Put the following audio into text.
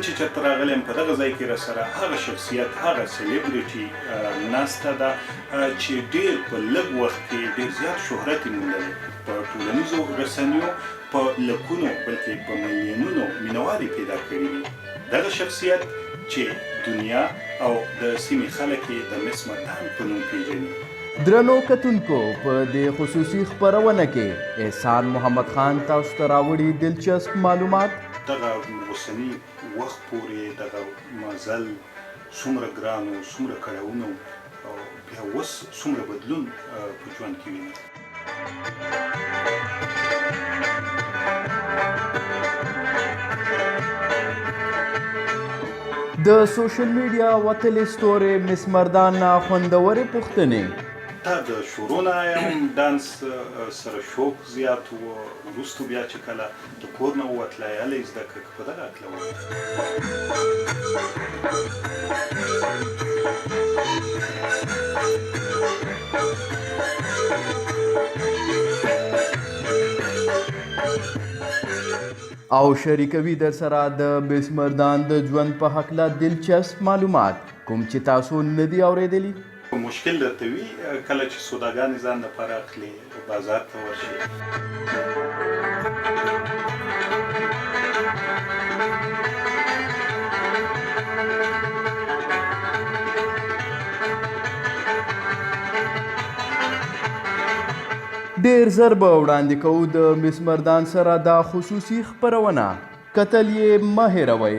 نن چې چېرته راغلی یم، په دغه ځای کې راسره هغه شخصیت، هغه سیلیبریټي ناسته ده چې ډېر په لږ وخت کې ډېر زیات شهرت یې موندلی، په ټولنیزو رسنیو په لکونو بلکې په میلیونونو مینوال یې پیدا کړي دي. دغه شخصیت چې دنیا او د سیمې خلک یې د مس مردان په نوم پېژني. درنو کتونکو په دې خصوصي خپرونه کې احسان محمد خان تاسو ته راوړي دلچسپ معلومات. دغه اوسني وخت پورې دغه مزل څومره ګران و، څومره کړاوونه وو او بیا اوس څومره بدلون په ژوند کې ویني. د سوشل میډیا وتلې ستورې مس مردان نه خوندورې پوښتنې. تا د شروع نه یم ډانس سره شوق زیات و، وروسته بیا چې کله د کور نه ووتلی هله یې زده کړه که په دغه هکله ووایې. او شریکوي درسره د مس مردان د ژوند په هکله دلچسپ معلومات کوم چې تاسو نه دي اورېدلي. مشکل درته وي کله چې سوداګانې ځان لپاره اخلې بازار ته ورشې. ډېر زر به وړاندې کوو د مس مردان سره دا خصوصي خپرونه، کتل یې مه هېروئ.